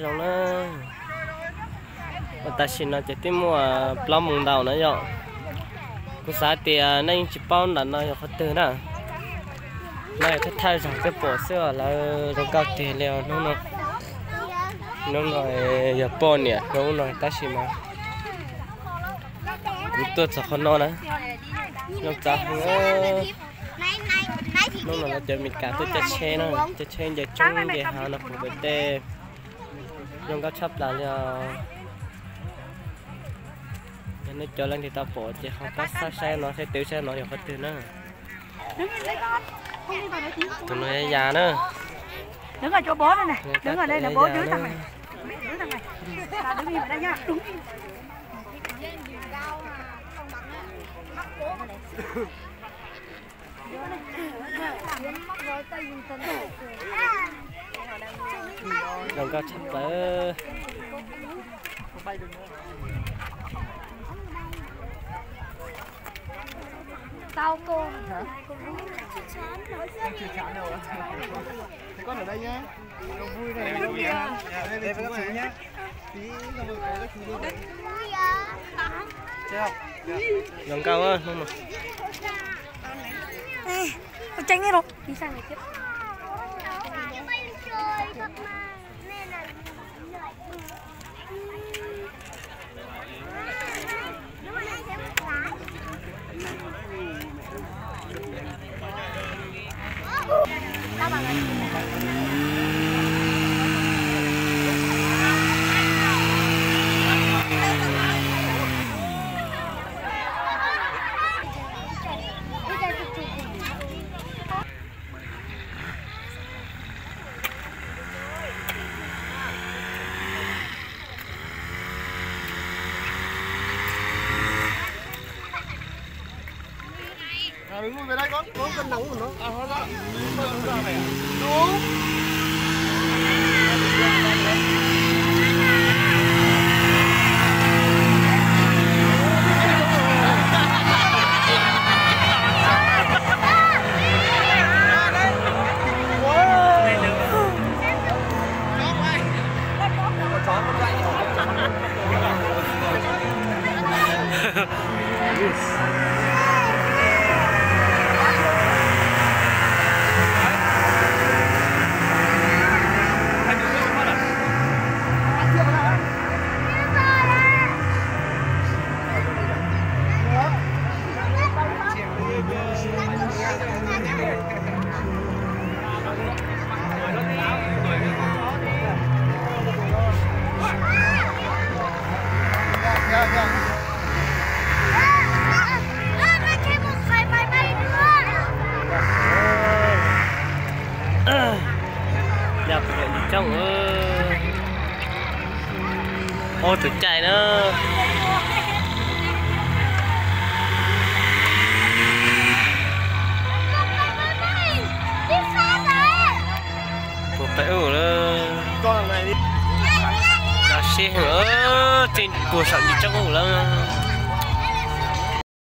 Zoo na, tam sim no ces twb muaj plaub moos ntau na yom. Kuv xav tias nej yeej tsis paub nram no yog qhov twg na. No yog thawj thawj zaug peb pom xwb os, lawv zoo nkauj tiag li os hnub no. Hnub no yog poj niam hnub no tab sis mas kuv tuaj txog qhov no na, zoo txav heev. Hnub no lawv cov Meskas tuaj caij tsheb na, caij tsheb nce roob nce hav no puag pem tej. Zoo nkauj tshaj plaws li os. Yog nej cov leej twg tau pom ces ho pab saib saib no saib twv saib no yog qhov twg na. Tus no yog yas na. Yog yas na. Zoo nkauj tshaj plaws. Zoo nkauj hnub no. Yog kuv yawm yim coob, ob tug caij na. Puag pem ub lawm. Los sib heev, tseem puag saum yim coob ub lawm.